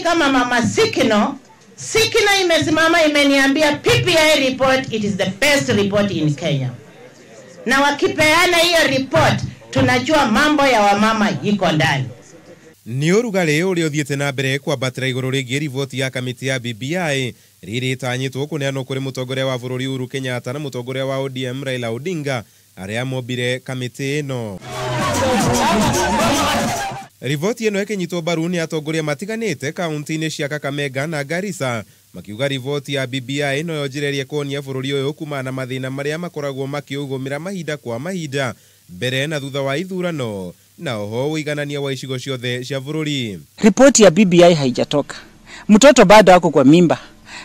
kama mama Sikino, Sikino imesimama imeniambia PPI report, it is the best report in Kenya. Na wakipeana hiyo report, tunajua mambo ya wamama iko ndani. Nĩ ũrugarĩ ũrĩa ũthiĩte na mbere kwambatĩra igũrũ rĩgiĩ riboti ya kamĩtĩ ya BBI rĩrĩ ĩtanyĩtwo kũneanwo kũrĩ mũtongoria wa bũrũri Uhuru Kenyatta na mũtongoria wa ODM Raila Odinga arĩa mombire kamĩtĩ ĩno. Riboti ĩno ĩkĩnyitwo mbaru nĩ atongoria matiganĩte kaunti-inĩ cia Kakamega na Garissa makiuga riboti ya BBI noyo njĩra ĩrĩa ĩkuonia bũrũri ũyũ kumana na mathĩna marĩa makoragwo makĩũgũmĩra mahinda kwa mahinda mbere na thutha wa ithurano na oho ũiganania wa icigo ciothe cia bũrũri. Ripoti ya BBI haijatoka, mtoto bado ako kwa mimba.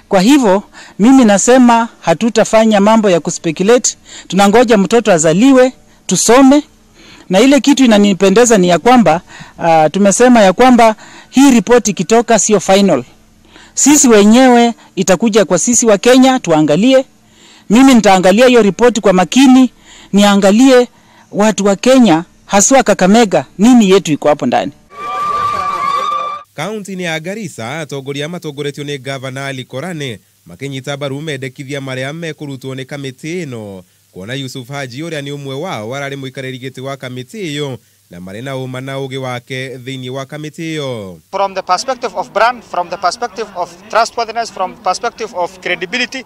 Kwa hivyo mimi nasema hatutafanya mambo ya kuspeculate, tunangoja mtoto azaliwe tusome. Na ile kitu inanipendeza ni ya kwamba tumesema ya kwamba hii ripoti ikitoka sio final. Sisi wenyewe itakuja kwa sisi wa Kenya tuangalie. Mimi nitaangalia hiyo ripoti kwa makini, niangalie watu wa Kenya haswa Kakamega nini yetu iko hapo ndani. Kaunti-inĩ ya Garissa atongoria matongoretio nĩ gavana Ali Korane makinyita mbaru mendekithia marĩa mekũrutwo nĩ kamĩtĩ ĩno kuona Yusuf Haji ũrĩa nĩ ũmwe wao ararĩ mũikarĩri gĩtĩ wa kamĩtĩ ĩyo na marĩ na ũma na ũgĩ wake thĩinĩ wa kamĩtĩ ĩyo. From the perspective of brand, from the perspective of trustworthiness, from the perspective of credibility,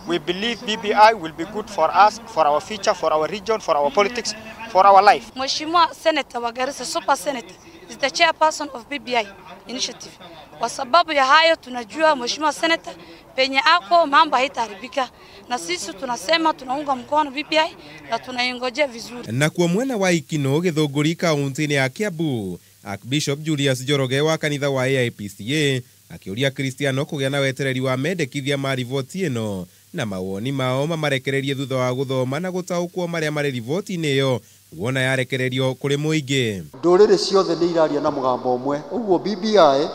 we believe BBI will be good for us, for our future, for our region, for our politics, for our life. Mheshimiwa Senator wa Garissa, Super Senator, is the chairperson of BBI initiative. Kwa sababu ya hayo tunajua Mheshimiwa Senator penye ako mambo haitaharibika, na sisi tunasema tunaunga mkono BBI na tunaingojea vizuri. Na kwa mwena wa Ikino Githunguri kaunti-inĩ ya Kiambu, Archbishop Julius Njoroge wa kanitha wa AIPCA akĩũria Kristiano kũgĩa na wetereri wa mendekithia ma riboti ĩno na mawoni mao mamarekererie thutha wa gũthoma na gũtaũkwo marĩa marĩ riboti-inĩ ĩyo wona yarekererio kũrĩ mũingĩ. Ndũrĩrĩ ciothe nĩ iraria na mũgambo ũmwe, ũguo BBI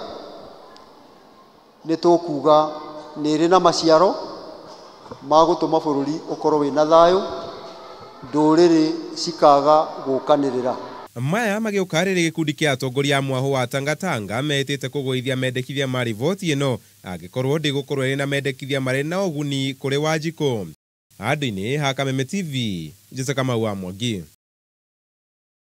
nĩ tũkuga nĩ ĩrĩ na maciaro ma gũtũma bũrũri ũkorwo wĩna thayũ, ndũrĩrĩ cikaga gũkanĩrĩra. Maya magĩũka rĩrĩ gĩkundi kĩa atongoria a mwahũ wa Tangatanga metĩte kũgũithia mendekithia ma riboti ĩno angĩkorwo ndĩgũkorwo ĩrĩ na mendekithia marĩ na ũguni kũrĩ Wanjikũ. Handũ-inĩ ha Kameme TV, Jessica Kamau wa Mwangi.